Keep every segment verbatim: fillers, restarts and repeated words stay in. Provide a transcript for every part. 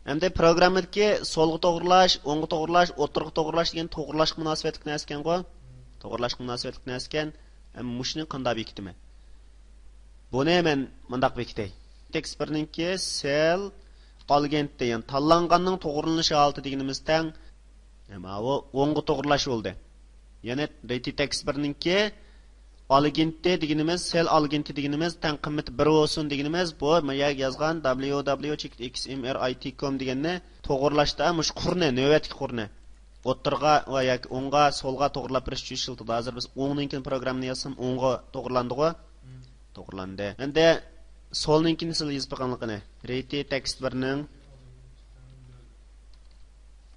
ئەمدى پروگراممىدىكى سولغا توغرىلاش، ئوڭغا توغرىلاش، ئوتتۇرىغا توغرىلاش دېگەن توغرىلاشقا مۇناسىۋەتلىك نەرسە ئىكەنغۇ؟ توغرىلاشقا مۇناسىۋەتلىك نەرسە ئىكەن. ئەمما مۇشۇنى قانداق بېكىتىمەن؟ بۇنى مەن مۇنداق بېكىتەي. تېكىست بىرنىڭكى سېل ئالگېنتى، يەنى تاللانغاننىڭ توغرىلىنىش ھالىتى دېگىنىمىز تەڭ، ماۋۇ ئوڭغا توغرىلاش بولدى. يەنى رېتى تېكىست بىرنىڭكى ئالگېنتى دېگىنىمىز، سېل ئالگېنتى دېگىنىمىز تەڭ قىممىتى بىر بولسۇن دېگىنىمىز، بۇ ما يەرگە يازغان W W چېكىت X M R I T com دېگەننى توغرىلاشتا مۇشۇ قۇرنى، نۆۋەتتىكى قۇرنى ئوتتۇرىغا ۋە ياكى ئوڭغا، سولغا توغرىلاپ بېرىش چۈشۈشى ئىلتىدا. ھازىر بىز ئوڭنىڭكىنى پروگراممىنى يازسام ئوڭغا توغرىلاندىغۇ؟ توغرىلاندى. ئەمدى سولنىڭكىنى سىلەر يېزىپ بېقىڭلار قېنى. رېتى تېكىست بىرنىڭ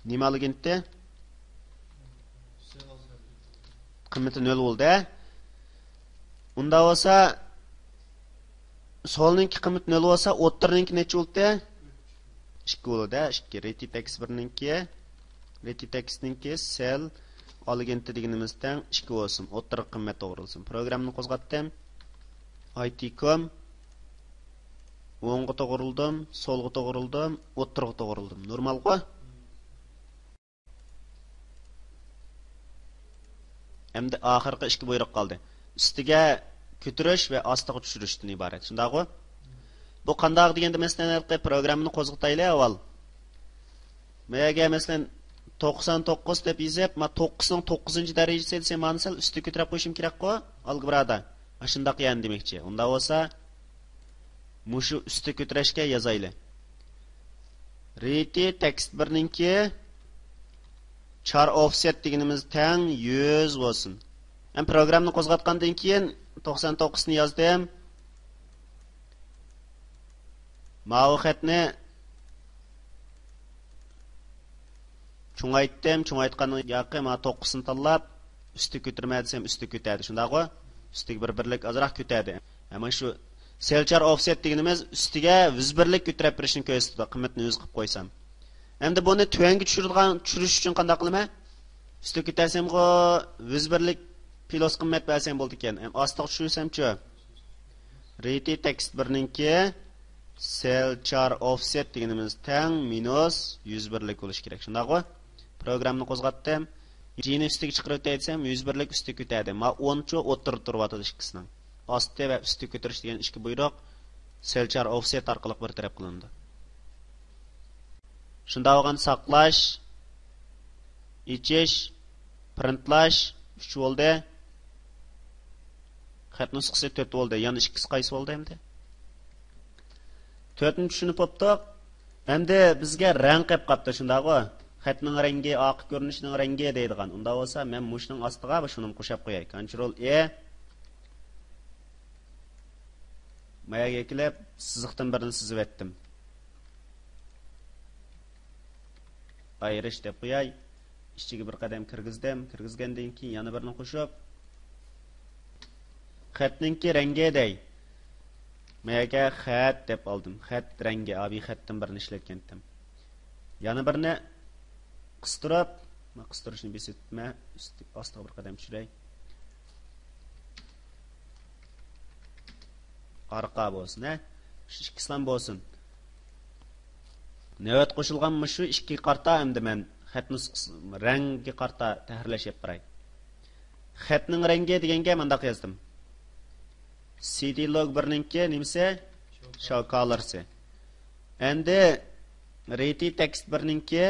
نېمە ئالگېنتى؟ قىممىتى نۆل بولدى. ئۇنداق بولسا، سولنىڭكى قىممىتى نۆل بولسا، ئوتتۇرىنىڭكى نەچچە بولدى؟ ئىككى بولدى، ئىككى. رېتى تېكىست بىرنىڭكى، رېتى تېكىستنىڭكى سېل ئالگېنتى دېگىنىمىز تەڭ ئىككى بولسۇن. ئوتتۇرىغا قىممەت توغرىلىسۇن. پروگراممىنى قوزغاتتىم. I T com. ئوڭغا توغرىلدىم، سولغا توغرىلدىم، ئوتتۇرىغا توغرىلدىم. نورمالغۇ؟ ئەمدى ئاخىرقى ئىككى بۇيرۇق قالدى. ئۈستىگە كۆتۈرۈش ۋە ئاستىغا چۈشۈرۈشتىن ئىبارەت. شۇنداقغۇ؟ بۇ قانداق دېگەندە، مەسىلەن، ھېلىقى پروگراممىنى قوزغىتايلى ئاۋۋال. مەيەگە، مەسىلەن، توقسان توققۇز دەپ يېزىپ، ما توققۇزنىڭ توققۇزىنچى دەرىجىسى دېسە، مانى سەل ئۈستىگە كۆتۈرۈپ قويۇشۇم كېرەكقۇ، ئالگېبرادا. ئاشۇنداق يەنى دېمەكچى. ئۇنداق بولسا، مۇشۇ ئۈستىگە كۆتۈرۈشكە يازايلى. رېتى تېكىست بىرنىڭكى چار ئوفسېت دېگىنىمىز تەڭ يۈز بولسۇن. ھەم پروگراممىنى قوزغاتقاندىن كېيىن توقسان توققۇزنى يازدىم. ماۋۇ خەتنى چوڭايتتىم، چوڭايتقاندىن ياقى مانا توققۇزنى تاللاپ، ئۈستىگە كۆتۈرمە دېسەم، ئۈستىگە كۆتەردى. شۇنداقغۇ؟ ئۈستىگە بىر بىرلىك ئازراق كۆتەردى. ھەم شۇ سېل چار ئوفسېت دېگىنىمىز ئۈستىگە يۈز بىرلىك كۆتۈرۈپ بېرىشنى كۆرسىتىدۇ، قىممىتىنى يۈز قىلىپ قويسام. ئەمدى بۇنى تۆۋەنگە چۈشۈرىدىغان، چۈشۈرۈش ئۈچۈن قانداق قىلىمەن؟ ئۈستىگە كۆتەرسەمغۇ يۈز بىرلىك پلۇس قىممەت بەرسەم بولىدىكەن. ئەم، ئاستىغا چۈشۈرسەمچۇ؟ رېتى تېكىست بىرنىڭكى سېل چار ئوفسېت دېگىنىمىز تەڭ مىنۇس يۈز بىرلىك بولۇشى كېرەك. شۇنداقغۇ؟ پروگراممىنى قوزغاتتىم. جىنى ئۈستىگە چىقىرىۋېتەي دېسەم، يۈز بىرلىك ئۈستىگە كۆتەردى. ما ئونچۇ ئوتتۇرىدا تۇرۇۋاتىدۇ ئىككىسىنىڭ. ئاستى ۋە ئۈستىگە كۆتۈرۈش دېگەن ئىككى بۇيرۇق سېل چار ئوفسېت ئارقىلىق بىر تەرەپ قىلىنىدۇ. شۇنداق بولغاندا ساقلاش، ئېچىش، پرىنتلاش ئۈچ بولدى. خەت نۇسخىسى تۆت بولدى. يەنە ئىككىسى قايسى بولدى ئەمدى؟ تۆتنى چۈشىنىپ بوپتۇق. ئەمدى بىزگە رەڭ قېلىپ قاپتۇ، شۇنداقغۇ؟ خەتنىڭ رەڭگى، ئارقا كۆرۈنۈشنىڭ رەڭگى دەيدىغان. ئۇنداق بولسا، مەن مۇشۇنىڭ ئاستىغا شۇنىمۇ قوشاپ قوياي. كونترول ئې. ماياگە كېلىپ، سىزىقتىن بىرنى سىزىۋەتتىم. ئايرىش دەپ قوياي. ئىچىگە بىر قەدەم كىرگۈزدۈم. كىرگۈزگەندىن كېيىن يەنە بىرنى قوشۇپ، خەتنىڭكى رەڭگى دەي. مەيەگە خەت دەپ ئالدىم. خەت رەڭگى، ئابىي خەتتىن بىرنى ئىشلەتكەنتىم. يەنە بىرنى قىستۇرۇپ، مەن قىستۇرۇشنى بېسىپتىمەن. ئۈستى، ئاستىغا بىر قەدەم چۈشۈرەي. ئارقا بولسۇن، ھە؟ شۇ ئىككىسىلام بولسۇن. نۆۋەت قوشۇلغان مۇشۇ ئىككىگە قارىتا ئەمدى مەن خەت نۇسخىسى، رەڭگە قارىتا تەھرىرلەش ئېلىپ باراي. خەتنىڭ رەڭگى دېگەنگە مۇنداق يازدىم. سىدىلوگ بىرنىڭكى نېمىسى؟ شاۋ كالىرسى. ئەمدى رېتى تېكىست بىرنىڭكى،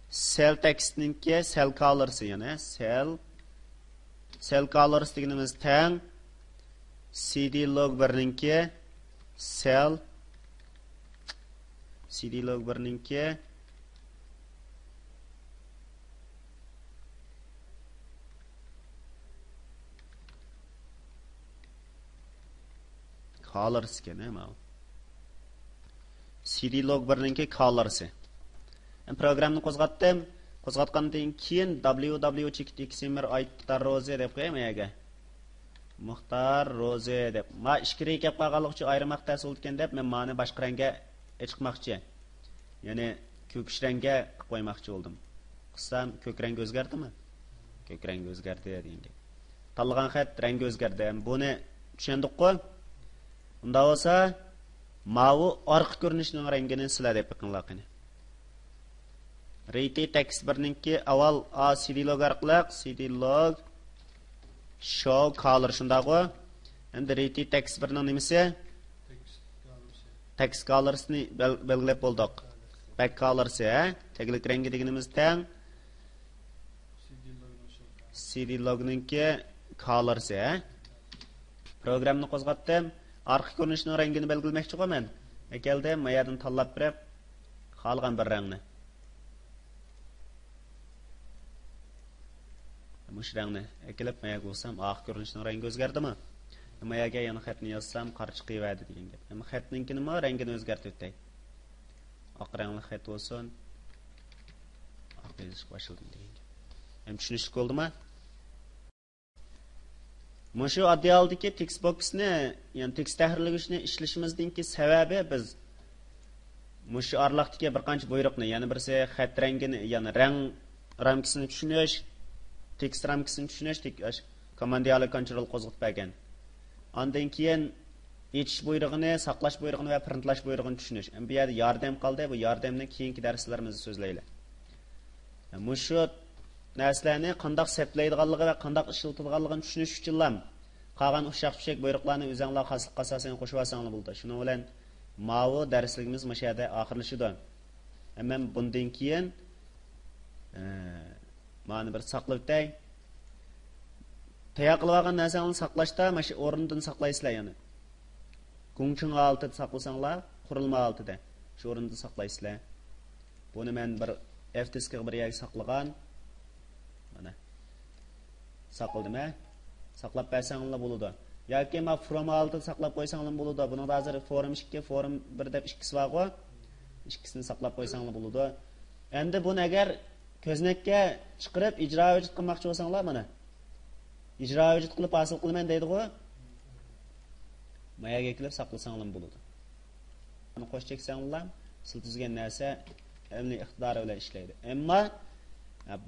سېل تېكىستنىڭكى سېل كالىرسى، يەنى سېل، سېل كالىرسى دېگىنىمىز تەڭ سىدىلوگ بىرنىڭكى سېل، سىدىلوگ بىرنىڭكى كالىرسى ئىكەن، ھە، ماۋۇ. سىدىلوگ بىرنىڭكى كالىرسى. مەن پروگراممىنى قوزغاتتىم. قوزغاتقاندىن كېيىن W W چېكىت ئېكسىمېر ئايت مۇختار روزى دەپ قوياي ما يەرگە. مۇختار روزى دەپ. ما ئىچكىرىگە كەپ قالغانلىقى ئۈچۈن ئايرىماق تەس بولىدىكەن دەپ، مەن مانى باشقا رەڭگە ئېچىقماقچى. يەنى كۆكۈش رەڭگە قىلىپ قويماقچى بولدۇم. قىلسام، كۆك رەڭگە ئۆزگەردىمۇ؟ كۆك رەڭگە ئۆزگەردى دېگەن گەپ. تاللىغان خەت رەڭگى ئۆزگەردى. بۇنى چۈشەندۇققۇ؟ ئۇنداق بولسا، ماۋۇ ئارقا كۆرۈنۈشنىڭ رەڭگىنى سىلەر دەپ بېقىڭلار قېنى. رېيتى تېكىست بىرنىڭكى ئاۋۋال ئا سىدى لوگ ئارقىلىق، سىدى لوگ شو كالىر، شۇنداقغۇ؟ ئەمدى رېيتى تېكىست بىرنىڭ نېمىسى؟ تېكىست كالىرسىنى بەل-، بەلگىلەپ بولدۇق. بەك كالىرسى، ھە؟ تەگلىك رەڭگى دېگىنىمىز تەڭ سىدى لوگنىڭكى كالىرسى، ھە؟ پروگراممىنى قوزغاتتىم. ئارقا كۆرۈنۈشنىڭ رەڭگىنى بەلگىلىمەكچىغۇ مەن. ئەكەلدىم، ما يەردىن تاللاپ بېرىپ، خالىغان بىر رەڭنى. مۇشۇ رەڭنى ئەكېلىپ، ما يەرگە ئۇرسام، ئارقا كۆرۈنۈشنىڭ رەڭگى ئۆزگەردىمۇ؟ ما يەرگە يەنە خەتنى يازسام، قارا چىقىۋەردى دېگەن گەپ. ئەمما خەتنىڭكىنىمۇ رەڭگىنى ئۆزگەرتىۋېتەي. ئاق رەڭلىك خەت بولسۇن. ئاق يېزىشقا باشلىدىم دېگەن گەپ. ئەمدى چۈشىنىشلىك بولدىمۇ؟ مۇشۇ ئاددىي ھالدىكى تېكىست بوكسنى، يەنى تېكىست تەھرىرلىگۈچنى ئىشلىشىمىزنىڭكى سەۋەبى، بىز مۇشۇ ئارىلىقتىكى بىر قانچە بۇيرۇقنى، يەنە بىرسى خەت رەڭگىنى، يەنى رەڭ رامكىسىنى چۈشىنىش، تېكىست رامكىسىنى چۈشىنىش، تېك-، ئاش-، كوماند دىئالوگ كونترول قوزغىتىپ بەرگەن. ئاندىن كېيىن ئېچىش بۇيرۇقىنى، ساقلاش بۇيرۇقىنى ۋە پرىنتلاش بۇيرۇقىنى چۈشىنىش. ئەمدى بۇ يەردە ياردەم قالدى، بۇ ياردەمنى كېيىنكى دەرسلىرىمىزدە سۆزلەيلى. مۇشۇ نەرسىلەرنى قانداق سەپلەيدىغانلىقى ۋە قانداق ئىشلىتىدىغانلىقىنى چۈشىنىش ئۈچۈنلا قالغان ئۇششاق-چۈششەك بۇيرۇقلارنى ئۆزەڭلار خاسلىققا ئاساسەن قوشۇۋالساڭلار بولىدۇ. شۇنىڭ بىلەن ماۋۇ دەرسلىكىمىز مۇشۇ يەردە ئاخىرلىشىدۇ. ھەممەم بۇندىن كېيىن، ئە، مانا بىر ساقلىۋېتەي. تەييار قىلىۋالغان نەرسەڭلارنى ساقلاشتا مانا شۇ ئورنىدىن ساقلايسىلەر يەنە. گۇڭچىڭ ھالىتىدە ساقلىساڭلار، قۇرۇلما ھالىتىدە شۇ ئورۇندا ساقلايسىلەر. بۇنى مەن بىر ئەف دىسكىغا بىر يەرگە ساقلىغان. مانا. ساقلىدىم، ھە؟ ساقلاپ بەرسەڭلار بولىدۇ. ياكى ما فروم ھالىتىدە ساقلاپ قويساڭلار بولىدۇ. بۇنىڭدا ھازىر فورم ئىككى، فورم بىر دەپ ئىككىسى بارغۇ. ئىككىسىنى ساقلاپ قويساڭلار بولىدۇ. ئەمدى بۇنى ئەگەر كۆزنەككە چىقىرىپ ئىجرا ھۆججەت قىلماقچى بولساڭلار، مانا. ئىجرا ھۆججەت قىلىپ ھاسىل قىلىمەن دەيدىغۇ. ما يەرگە كېلىپ ساقلىساڭلارمۇ بولىدۇ. بۇنى قوش چەكسەڭلار، سىز تۈزگەن نەرسە ئەمەلىي ئىقتىدارى بىلەن ئىشلەيدۇ. ئەمما،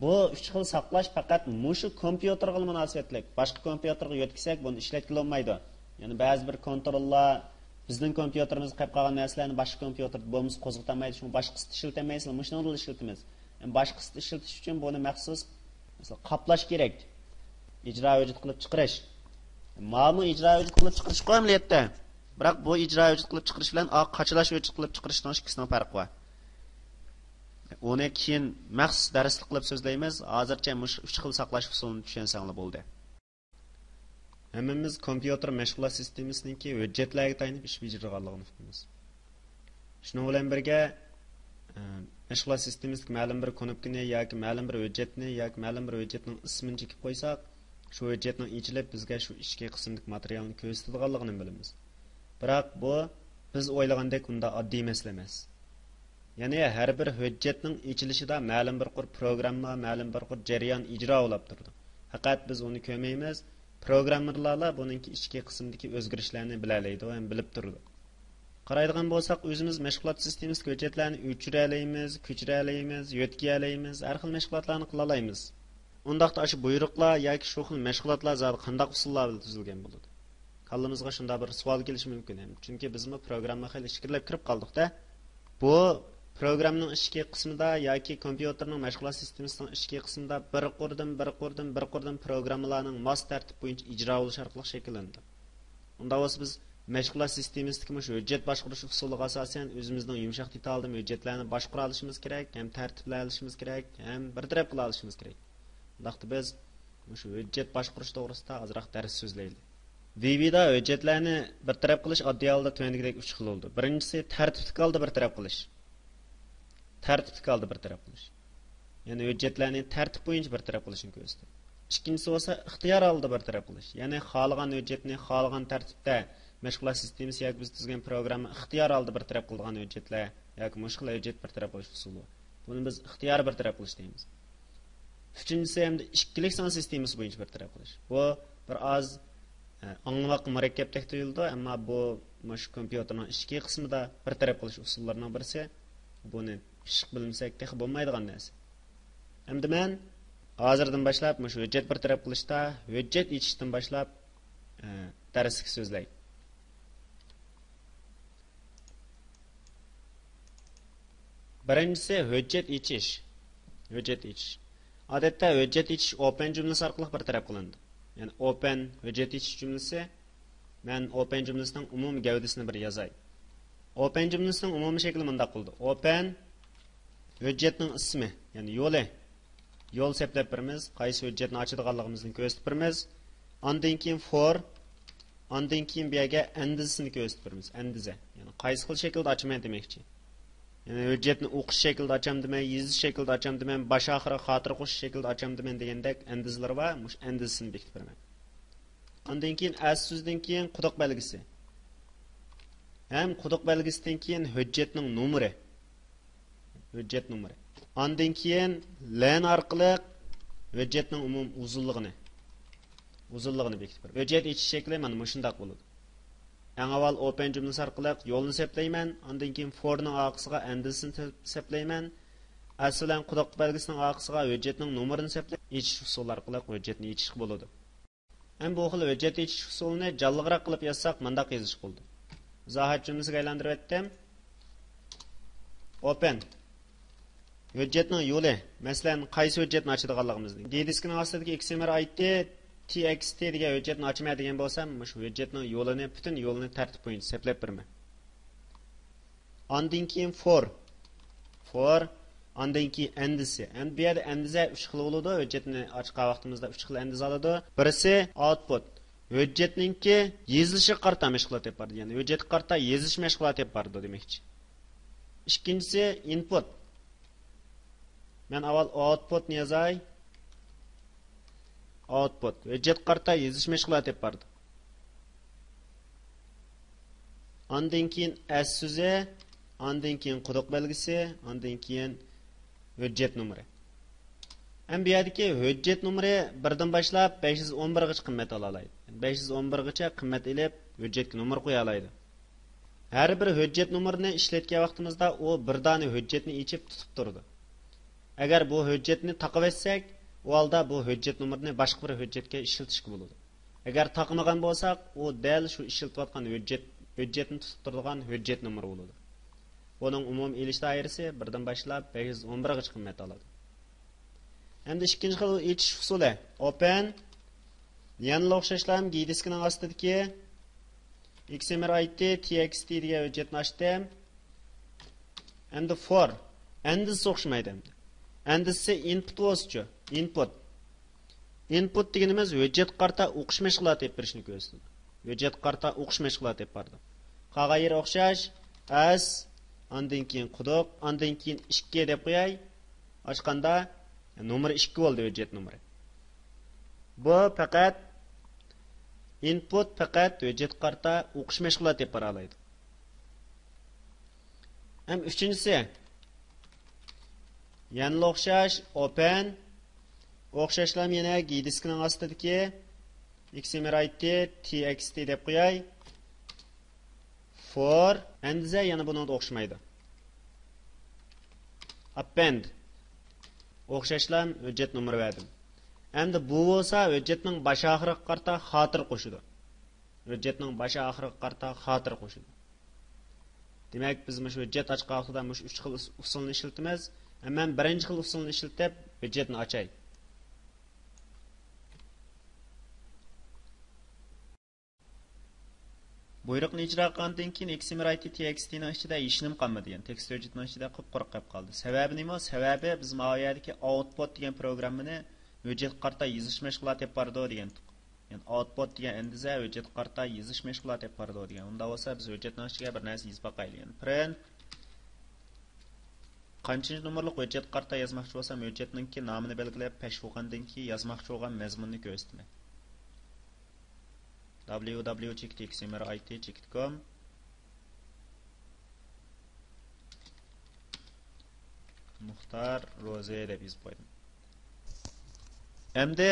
بۇ ئۈچ خىل ساقلاش پەقەت مۇشۇ كومپيۇتېرغىلا مۇناسىۋەتلىك. باشقا كومپيۇتېرغا يۆتكىسەك، بۇنى ئىشلەتكىلى بولمايدۇ. يەنى بەزى بىر كونتروللار بىزنىڭ كومپيۇتېرىمىزغا قېلىپ قالغان نەرسىلەرنى باشقا كومپيۇتېردا بولمىسا قوزغىتالمايدۇ. شۇڭا باشقىسىدا ئىشلىتەلمەيسىلەر. مۇشۇنىڭدىلا ئىشلىتىمىز. ئەمما باشقىسىدا ئىشلىتىش ئۈچۈن بۇنى مەخسۇس، مەسىلەن، قاپلاش كېرەك. ئىجرا ھۆججەت قىلىپ چىقىرىش. ماۋۇمۇ ئىجرا ھۆججەت قىلىپ چىقىرىشقۇ ئەمەلىيەتتە. بىراق بۇ ئىجرا ھۆججەت قىلىپ چىقىرىش بىلەن ئا قاچىلاش ھۆججەت قىلىپ چىقىرىشنىڭ ئىككىسىنىڭ پەرقى بار. ئۇنى كېيىن مەخسۇس دەرسلىك قىلىپ سۆزلەيمىز. ھازىرچە مۇشۇ ئۈچ خىل ساقلاش ئۇسۇلىنى چۈشەنسەڭلار بولدى. ھەممىمىز كومپيۇتېر مەشغۇلات سىستېمىسىنىڭكى ھۆججەتلەرگە تايىنىپ ئىش بېجىرىدىغانلىقىنى ئۇقىمىز. شۇنىڭ بىلەن بىرگە، ئە، مەشغۇلات سىستېمىسىدىكى مەلۇم بىر كۇنۇپكىنى ياكى مەلۇم بىر ھۆججەتنى ياكى مەلۇم بىر ھۆججەتنىڭ ئىسمىنى چېكىپ قويساق، شۇ ھۆججەتنىڭ ئېچىلىپ، بىزگە شۇ ئىچكى قىسىمدىكى ماتېرىيالنى كۆرسىتىدىغانلىقىنى بىلىمىز. بىراق بۇ بىز ئويلىغاندەك ئۇنداق ئاددىي مەسىلە ئەمەس. يەنى ھەر بىر ھۆججەتنىڭ ئېچىلىشىدا مەلۇم بىر قۇر پروگرامما، مەلۇم بىر قۇر جەريان ئىجرا بولاپ تۇرىدۇ. پەقەت بىز ئۇنى كۆرمەيمىز. پروگراممېرلارلا بۇنىڭكى ئىچكى قىسمىدىكى ئۆزگىرىشلەرنى بىلەلەيدۇ ھەم بىلىپ تۇرىدۇ. قارايدىغان بولساق، ئۆزىمىز مەشغۇلات سىستېمىسىدىكى ھۆججەتلەرنى ئۆچۈرەلەيمىز، كۆچۈرەلەيمىز، يۆتكىيەلەيمىز، ھەر خىل مەشغۇلاتلارنى قىلالايمىز. ئۇنداقتا ئاشۇ بۇيرۇقلار ياكى شۇ خىل مەشغۇلاتلار زادى قانداق ئۇسۇللار بىلەن تۈزۈلگەن بولىدۇ؟ كاللىمىزغا شۇنداق بىر سوئال كېلىشى مۇمكىن ھەم. چۈنكى بىزمۇ پروگرامما خېلى ئىچكىرىلەپ كىرىپ قالدۇق-دە. بۇ پروگراممىنىڭ ئىچكى قىسمىدا ياكى كومپيۇتېرنىڭ مەشغۇلات سىستېمىسىنىڭ ئىچكى قىسمىدا بىر قۇردىن، بىر قۇردىن، بىر قۇردىن پروگراممىلارنىڭ ماس تەرتىپ بويىچە ئىجرا بولۇشى ئارقىلىق شەكىللىنىدۇ. ئۇنداق بولسا بىز مەشغۇلات سىستېمىسىدىكى مۇشۇ ھۆججەت باشقۇرۇش ئۇسۇلىغا ئاساسەن ئۆزىمىزنىڭ يۇمشاق دېتالىدىمۇ ھۆججەتلەرنى باشقۇرالىشىمىز كېرەك ھەم تەرتىپلەۋېلىشىمىز كېرەك ھەم بىر تەرەپ قىلالىشىمىز كېرەك. ئۇنداقتا بىز مۇشۇ ھۆججەت باشقۇرۇش توغرىسىدا ئازراق دەرس سۆزلەيلى. ۋىۋىدا ھۆججەتلەرنى بىر تەرەپ قىلىش ئاددىي ھالدا تۆۋەندىكىدەك ئۈچ خىل بولىدۇ. بىرىنچىسى تەرتىپلىك ھالدا بىر تەرەپ قىلىش. تەرتىپلىك ھالدا بىر تەرەپ قىلىش. يەنى ھۆججەتلەرنى تەرتىپ بويىچە بىر تەرەپ قىلىشنى كۆرسىتىدۇ. ئىككىنچىسى بولسا ئىختىيار ھالدا بىر تەرەپ قىلىش. يەنى خالىغان ھۆججەتنى خالىغان تەرتىپتە مەشغۇلات سىستېمىسى ياكى بىز تۈزگەن پروگرامما ئىختىيار ھالدا بىر تەرەپ قىلىدىغان ھۆججەتلەر ياكى مۇشۇ خىل ھۆججەت بىر تەرەپ قىلىش ئۇسۇلى. بۇنى بىز ئىختىيار بىر تەرەپ قىلىش دەيمىز. ئۈچىنچىسى ھەمدە ئىككىلىك سان سىستېمىسى بويىچە بىر تەرەپ قىلىش. بۇ بىر ئاز، ئە، ئاڭلىماققا مۇرەككەپتەك تۇيۇلىدۇ، ئەمما بۇ مۇشۇ كومپيۇتېرنىڭ ئىچكى قىسمىدا بىر تەرەپ قىلىش ئۇسۇللىرىنىڭ بىرسى. بۇنى پىششىق بىلمىسەك تېخى بولمايدىغان نەرسە. ئەمدى مەن ھازىردىن باشلاپ مۇشۇ ھۆججەت بىر تەرەپ قىلىشتا، ھۆججەت ئېچىشتىن باشلاپ، ئە، دەرسلىك سۆزلەي. بىرىنچىسى ھۆججەت ئېچىش. ھۆججەت ئېچىش. ئادەتتە ھۆججەت ئېچىش ئوپېن جۈملىسى ئارقىلىق بىر تەرەپ قىلىنىدۇ. يەنى ئوپېن ھۆججەت ئېچىش جۈملىسى. مەن ئوپېن جۈملىسىنىڭ ئومۇمىي گەۋدىسىنى بىر يازاي. ئوپېن جۈملىسىنىڭ ئومۇمىي شەكلى مۇنداق بولىدۇ. ئوپېن ھۆججەتنىڭ ئىسمى، يەنى يولى. يول سەپلەپ بېرىمىز، قايسى ھۆججەتنى ئاچىدىغانلىقىمىزنى كۆرسىتىپ بېرىمىز. ئاندىن كېيىن فور، ئاندىن كېيىن بۇ يەرگە ئەندىزىسىنى كۆرسىتىپ بېرىمىز. ئەندىزە، يەنى قايسى خىل شەكىلدە ئاچىمەن دېمەكچى. يەنى ھۆججەتنى ئوقۇش شەكلىدە ئاچامدىمەن، يېزىش شەكلىدە ئاچامدىمەن، باش ئاخىرىغا خاتىرە قوشۇش شەكلىدە ئاچامدىمەن دېگەندەك ئەندىزىلىرى بار. مۇشۇ ئەندىزىسىنى بېكىتىپ بېرىمەن. ئاندىن كېيىن ئەس سۆزىدىن كېيىن قۇدۇق بەلگىسى ھەم قۇدۇق بەلگىسىدىن كېيىن ھۆججەتنىڭ نومۇرى. ھۆججەت نومۇرى. ئاندىن كېيىن لېن ئارقىلىق ھۆججەتنىڭ ئومۇمىي ئۇزۇنلۇقىنى، ئۇزۇنلۇقىنى بېكىتىپ بېرىمىز. ھۆججەت ئېچىش شەكلى مانا مۇشۇنداق بولىدۇ. ئەڭ ئاۋۋال ئوپېن جۈملىسى ئارقىلىق يولنى سەپلەيمەن، ئاندىن كېيىن فورنىڭ ئارقىسىغا ئەندىزىسىنى سەپ-، سەپلەيمەن. ئەس بىلەن قۇدۇق بەلگىسىنىڭ ئارقىسىغا ھۆججەتنىڭ نومۇرىنى سەپلەپ، ئېچىش ئۇسۇلى ئارقىلىق ھۆججەتنى ئېچىشقا بولىدۇ. ھەم بۇ خىل ھۆججەت ئېچىش ئۇسۇلىنى جانلىقراق قىلىپ يازساق، مانداق يېزىشقا بولىدۇ. ئىزاھات جۈملىسىگە ئايلاندۇرۇۋەتتىم. ئوپېن ھۆججەتنىڭ يولى، مەسىلەن، قايسى ھۆججەتنى ئاچىدىغانلىقىمىزنى. دى دىسكىنىڭ ئاستىدىكى ئېكس ئېم ئېل ئاي تى، تى ئېكس تى دېگەن ھۆججەتنى ئاچىمەن دېگەن بولسام، مۇشۇ ھۆججەتنىڭ يولىنى، پۈتۈن يولىنى تەرتىپ بويىچە سەپلەپ بېرىمەن. ئاندىن كېيىن فور. فور. ئاندىن كېيىن ئەندىزە. ئەمدى بۇ يەردە ئەندىزە ئۈچ خىل بولىدۇ. ھۆججەتنى ئاچقان ۋاقتىمىزدا ئۈچ خىل ئەندىزە ئالىدۇ. بىرسى ئوتپۇت. ھۆججەتنىڭكى يېزىلىشىغا قارىتا مەشغۇلات ئېلىپ بارىدۇ. يەنى ھۆججەتكە قارىتا يېزىش مەشغۇلاتى ئېلىپ بارىدۇ دېمەكچى. ئىككىنچىسى ئىنپۇت. مەن ئاۋۋال ئوتپۇتنى يازاي. ئوتپۇت. ھۆججەتكە قارىتا يېزىش مەشغۇلاتى ئېلىپ بارىدۇ. ئاندىن كېيىن ئەس سۆزى، ئاندىن كېيىن قۇدۇق بەلگىسى، ئاندىن كېيىن ھۆججەت نومۇرى. ئەمدى بۇ يەردىكى ھۆججەت نومۇرى بىردىن باشلاپ بەش يۈز ئون بىرغىچە قىممەت ئالالايدۇ. بەش يۈز ئون بىرغىچە قىممەت ئېلىپ، ھۆججەتكە نومۇر قويالايدۇ. ھەر بىر ھۆججەت نومۇرىنى ئىشلەتكەن ۋاقتىمىزدا ئۇ بىر دانە ھۆججەتنى ئېچىپ تۇتۇپ تۇرىدۇ. ئەگەر بۇ ھۆججەتنى تاقىۋەتسەك، ئۇ ھالدا بۇ ھۆججەت نومۇرىنى باشقا بىر ھۆججەتكە ئىشلىتىشكە بولىدۇ. ئەگەر تاقىمىغان بولساق، ئۇ دەل شۇ ئىشلىتىۋاتقان ھۆججەت، ھۆججەتنى تۇتۇپ تۇرىدىغان ھۆججەت نومۇرى بولىدۇ. بۇنىڭ ئومۇمىي ئېلىش دائىرىسى بىردىن باشلاپ بەش يۈز ئون بىرغىچە قىممەت ئالىدۇ. ئەمدى ئىككىنچى خىل ئېچىش ئۇسۇلى. ئوپېن. يەنىلا ئوخشاشلا گى دىسكىنىڭ ئاستىدىكى ئېكس ئېم ئېل ئاي تى، تى ئېكس تى دېگەن ھۆججەتنى ئاچتىم. ئەمدى فور. ئەندىزىسى ئوخشىمايدۇ ئەمدى. ئەندىزىسى ئىنپۇت بولسىچۇ؟ ئىنپۇت. ئىنپۇت دېگىنىمىز ھۆججەتكە قارىتا ئوقۇش مەشغۇلاتى ئېلىپ بېرىشنى كۆرسىتىدۇ. ھۆججەتكە قارىتا ئوقۇش مەشغۇلاتى ئېلىپ بارىدۇ. قالغان يېرى ئوخشاش. ئەس، ئاندىن كېيىن قۇدۇق، ئاندىن كېيىن ئىككى دەپ قوياي. ئاچقاندا نومۇر ئىككى بولدى، ھۆججەت نومۇرى. بۇ پەقەت ئىنپۇت، پەقەت ھۆججەتكە قارىتا ئوقۇش مەشغۇلاتى ئېلىپ بارالايدۇ. ھەم ئۈچىنچىسى، يەنىلا ئوخشاش، ئوپېن. ئوخشاشلا يەنە گى دىسكىنىڭ ئاستىدىكى ئېكس ئېم ئېل ئاي تى، تى ئېكس تى دەپ قوياي. فور. ئەندىزە يەنە بۇنىڭغا ئوخشىمايدۇ. ئاپپېند. ئوخشاشلا ھۆججەت نومۇرى بەردىم. ئەمدى بۇ بولسا ھۆججەتنىڭ باش ئاخىرىغا قارىتا خاتىرە قوشىدۇ. ھۆججەتنىڭ باش ئاخىرىغا قارىتا خاتىرە قوشىدۇ. دېمەك، بىز مۇشۇ ھۆججەت ئاچقان ۋاقتىدا مۇشۇ ئۈچ خىل ئۇس-، ئۇسۇلنى ئىشلىتىمىز. ھەم مەن بىرىنچى خىل ئۇسۇلنى ئىشلىتىپ، ھۆججەتنى ئاچاي. بۇيرۇقنى ئىجرا قىلغاندىن كېيىن، ئېكس ئېم ئېل ئاي تى تى ئېكس تى نىڭ ئىچىدە ھېچنېمە قالمىدى. يەنى تېكىست ھۆججىتىنىڭ ئىچىدە قۇپقۇرۇق قېلىپ قالدى. سەۋەبى نېمە؟ سەۋەبى بىز ماۋۇ يەردىكى ئاۋتپۇت دېگەن پروگراممىنى ھۆججەتكە قارىتا يېزىش مەشغۇلاتى ئېلىپ بارىدۇ دېگەنتۇق. يەنى ئاۋتپۇت دېگەن ئەندىزە ھۆججەتكە قارىتا يېزىش مەشغۇلاتى ئېلىپ بارىدۇ دېگەن. ئۇنداق بولسا بىز ھۆججەتنىڭ ئىچىگە بىر نەرسە يېزىپ باقايلى. يەنى پرىنت. قانچىنچى نومۇرلۇق ھۆججەتكە قارىتا يازماقچى بولسام، ھۆججەتنىڭكى نامىنى بەلگىلەپ، پەش بولغاندىن كېيىن يازماقچى بولغان مەزمۇننى كۆرسىتىمەن. دبليۇ دبليۇ چېكىت ئېكس ئېم ئېل ئاي تى چېكىت كوم. مۇختار روزى دەپ يېزىپ قويدۇم. ئەمدى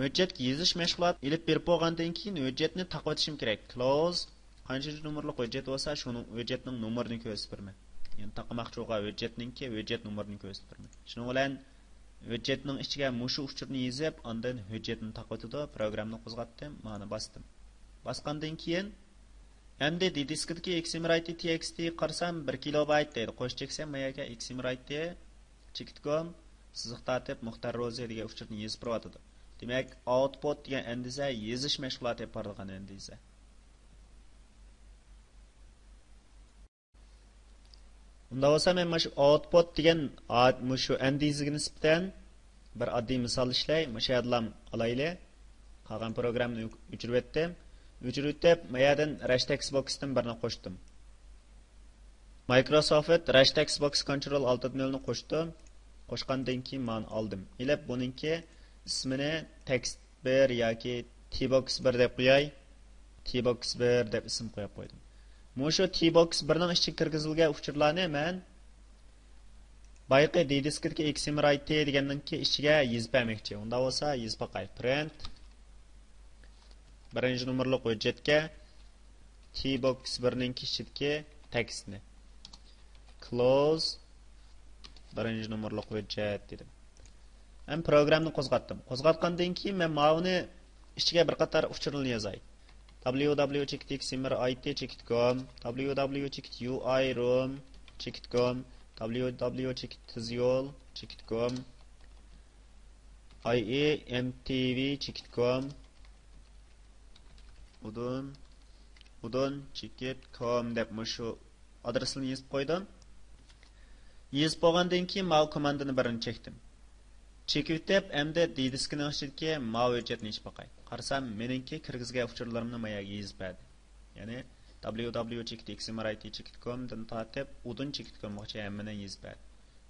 ھۆججەتكە يېزىش مەشغۇلاتى ئېلىپ بېرىپ بولغاندىن كېيىن، ھۆججەتنى تاقىۋېتىشىم كېرەك. كلوز. قانچىنچى نومۇرلۇق ھۆججەت بولسا، شۇنىڭ ھۆججەتنىڭ نومۇرىنى كۆرسىتىپ بېرىمەن. يەنى تاقىماقچى بولغان ھۆججەتنىڭكى ھۆججەت نومۇرىنى كۆرسىتىپ بېرىمەن. شۇنىڭ بىلەن ھۆججەتنىڭ ئىچىگە مۇشۇ ئۇچۇرنى يېزىپ، ئاندىن ھۆججەتنى تاقىۋېتىدۇ. پروگراممىنى قوزغاتتىم، مانا باستىم. باسقاندىن كېيىن، ئەمدى دى دىسكىدىكى ئېكس ئېم ئېل ئاي تى تى ئېكس تى قارىسام، بىر كىلوبايت دەيدۇ. قوش چەكسەم، ما يەرگە ئېكس ئېم ئېل ئاي تى چېكىت كوم، سىزىق تارتىپ، مۇختەر روزى دېگەن ئۇچۇرنى يېزىپ بېرىۋاتىدۇ. دېمەك، ئاۋتپۇت دېگەن ئەندىزە يېزىش مەشغۇلاتى ئېلىپ بارىدىغان ئەندىزە. ئۇنداق بولسا، مەن مانا شۇ ئاۋتپۇت دېگەن ئا-، مۇشۇ ئەندىزىگە نىسبەتەن بىر ئاددىي مىسال ئىشلەي. مۇشۇ يەردىلا ئالايلى. قالغان پروگراممىنى ئۆچۈرۈۋەتتىم. ئۆچۈرۈۋېتىپ، ما يەردىن رەش تېكىست بوكستىن بىرنى قوشتۇم. مايكروسوفت رەش تېكىست بوكس كونترول ئالتە نۆلنى قوشتۇم. قوشقاندىن كېيىن مانا ئالدىم. ئېلىپ بۇنىڭكى ئىسمىنى تېكىست بىر ياكى تىبوكس بىر دەپ قوياي. تىبوكس بىر دەپ ئىسىم قويۇپ قويدۇم. مۇشۇ تىبوكس بىرنىڭ ئىچىگە كىرگۈزۈلگەن ئۇچۇرلارنى مەن بايىقى دى دىسكىدىكى ئېكسىمېر ئايتى دېگەننىڭكى ئىچىگە يېزىپ بەرمەكچى. ئۇنداق بولسا يېزىپ باقاي. پرىنت بىرىنچى نومۇرلۇق ھۆججەتكە تىبوكس بىرنىڭكى ئىچىدىكى تېكىستنى. كلوز بىرىنچى نومۇرلۇق ھۆججەت دېدىم. ھەم پروگرامنى قوزغاتتىم. قوزغاتقاندىن كېيىن مەن ماۋۇنى ئىچىگە بىر قاتار ئۇچۇرنى يازاي. www چېكىت ئېكسىمېر ئايتى چېكىت كوم، www چېكىت يۇ ئاي روم چېكىت كوم، www چېكىت تېز يول چېكىت كوم، ئاي ئى ئېم تى ۋى چېكىت كوم، ئۇدۇن، ئۇدۇن چېكىت كوم دەپ مۇشۇ ئادرېسنى يېزىپ قويدۇم. يېزىپ بولغاندىن كېيىن ماۋۇ كوماندىنى بىرنى چەكتىم. چېكىۋېتىپ، ئەمدى دى دىسكىنىڭ ئىچىدىكى ماۋۇ ھۆججەتنى ئېچىپ باقاي. قارىسام، مېنىڭكى كىرگۈزگەن ئۇچۇرلىرىمنى ما يەرگە يېزىپ بەردى. يەنى، www چېكىت ئېكسىمېر ئايتى چېكىت كوم دىن تارتىپ، ئۇدۇن چېكىت كومغىچە ھەممىنى يېزىپ بەردى.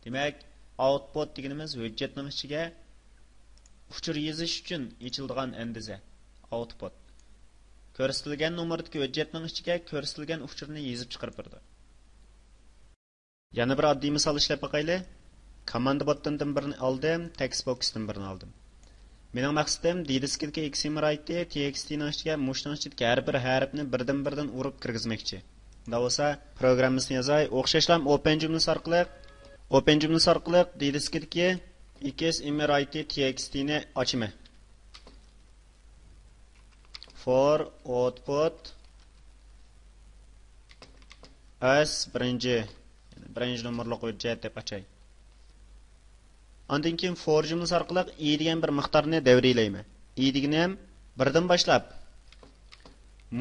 دېمەك، ئاۋتپۇت دېگىنىمىز ھۆججەتنىڭ ئىچىگە ئۇچۇر يېزىش ئۈچۈن ئېچىلىدىغان ئەندىزە، ئاۋتپۇت. كۆرسىتىلگەن نومۇردىكى ھۆججەتنىڭ ئىچىگە كۆرسىتىلگەن ئۇچۇرنى يېزىپ چىقىرىپ بېرىدۇ. يەنە بىر ئاددىي مىسال ئىشلەپ باقايلى. كوماندا بوتتىنىدىن بىرنى ئالدىم، تېكىست بوكستىن بىرنى ئالدىم. مېنىڭ مەقسىتىم دى دىسكىدىكى ئېكسىمېر ئايتى تى ئېكس تى نىڭ ئىچىگە مۇشۇنىڭ ئىچىدىكى ھەر بىر ھەرپنى بىردىن بىردىن ئۇرۇپ كىرگۈزمەكچى. ئۇنداق بولسا، پروگراممىسىنى يازاي. ئوخشاشلا ئوپېن جۈملىسى ئارقىلىق، ئوپېن جۈملىسى ئارقىلىق دى دىسكىدىكى ئېكسىمېر ئايتى تى ئېكس تى نى ئاچىمەن. فور ئوتپۇت ئەس بىرىنچى، بىرىنچى نومۇرلۇق ھۆججەت دەپ ئاچاي. ئاندىن كېيىن فور جۈملىسى ئارقىلىق ئى دېگەن بىر مىقدارنى دەۋرىيلەيمەن. ئى دېگىنىم بىردىن باشلاپ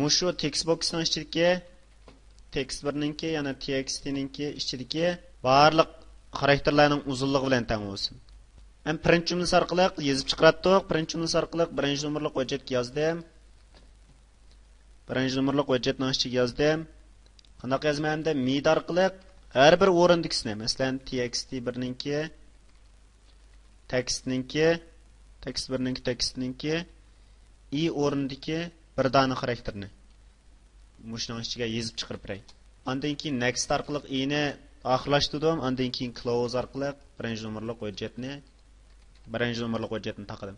مۇشۇ تېكىست بوكسنىڭ ئىچىدىكى، تېكىست بىرنىڭكى، يەنى تى ئېكس تى نىڭكى ئىچىدىكى بارلىق خاراكتېرلەرنىڭ ئۇزۇنلۇقى بىلەن تەڭ بولسۇن. ھەم پرىنت جۈملىسى ئارقىلىق يېزىپ چىقىراتتۇق. پرىنت جۈملىسى ئارقىلىق بىرىنچى نومۇرلۇق ھۆججەتكە يازدىم. بىرىنچى نومۇرلۇق ھۆججەتنىڭ ئىچىگە يازدىم. قانداق يازىمەن ئەمدى؟ مىدا ئارقىلىق ھەر بىر ئورۇندىكىسىنى، مەسىلەن، تى ئېكس تى بىرنىڭكى، تېكىستنىڭكى، تېكىست بىرنىڭكى، تېكىستنىڭكى ئى ئورنىدىكى بىر دانە خاراكتېرنى مۇشۇنىڭ ئىچىگە يېزىپ چىقىرىپ بېرەي. ئاندىن كېيىن نېكىست ئارقىلىق ئىنى ئاخىرلاشتۇردۇم. ئاندىن كېيىن كلوز ئارقىلىق بىرىنچى نومۇرلۇق ھۆججەتنى، بىرىنچى نومۇرلۇق ھۆججەتنى تاقىدىم.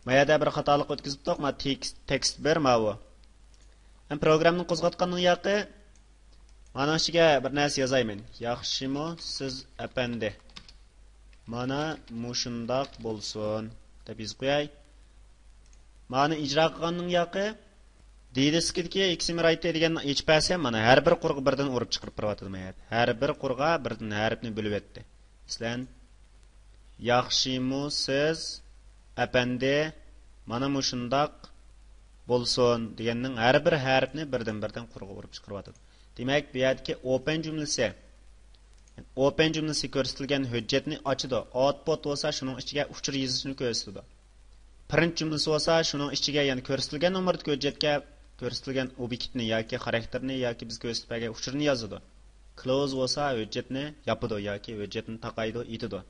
ما يەردە بىر خاتالىق ئۆتكۈزۈپتۇق. ما تېكىست، تېكىست بىر ماۋۇ. ھەم پروگرامنى قوزغاتقاندىن ياقى مانىڭ ئىچىگە بىر نەرسە يازايمەن. ياخشىمۇ سىز ئەپەندى؟ مانا مۇشۇنداق بولسۇن دەپ يېزىپ قوياي. مانى ئىجرا قىلغاندىن ياقى دى دىسكىدىكى ئېكسىمېر ئايتى دېگەننى ئېچىپ بەرسەم، مانا ھەر بىر قۇرغا بىردىن ئۇرۇپ چىقىرىپ بېرىۋاتىدۇ ما يەردە. ھەر بىر قۇرغا بىردىن ھەرپنى بۆلۈۋەتتى. مەسىلەن، ياخشىمۇ سىز ئەپەندى؟ مانا مۇشۇنداق بولسۇن دېگەننىڭ ھەر بىر ھەرپنى بىردىن بىردىن قۇرغا ئۇرۇپ چىقىرىۋاتىدۇ. دېمەك، بۇ يەردىكى ئوپېن جۈملىسى، ئوپېن جۈملىسى كۆرسىتىلگەن ھۆججەتنى ئاچىدۇ. ئاۋتپۇت بولسا شۇنىڭ ئىچىگە ئۇچۇر يېزىشنى كۆرسىتىدۇ. پرىنت جۈملىسى بولسا شۇنىڭ ئىچىگە، يەنى كۆرسىتىلگەن نومۇردىكى ھۆججەتكە كۆرسىتىلگەن ئوبيېكتنى ياكى خاراكتېرنى ياكى بىز كۆرسىتىپ بەرگەن ئۇچۇرنى يازىدۇ. كلوز بولسا ھۆججەتنى ياپىدۇ ياكى ھۆججەتنى تاقايدۇ، ئېتىدۇ.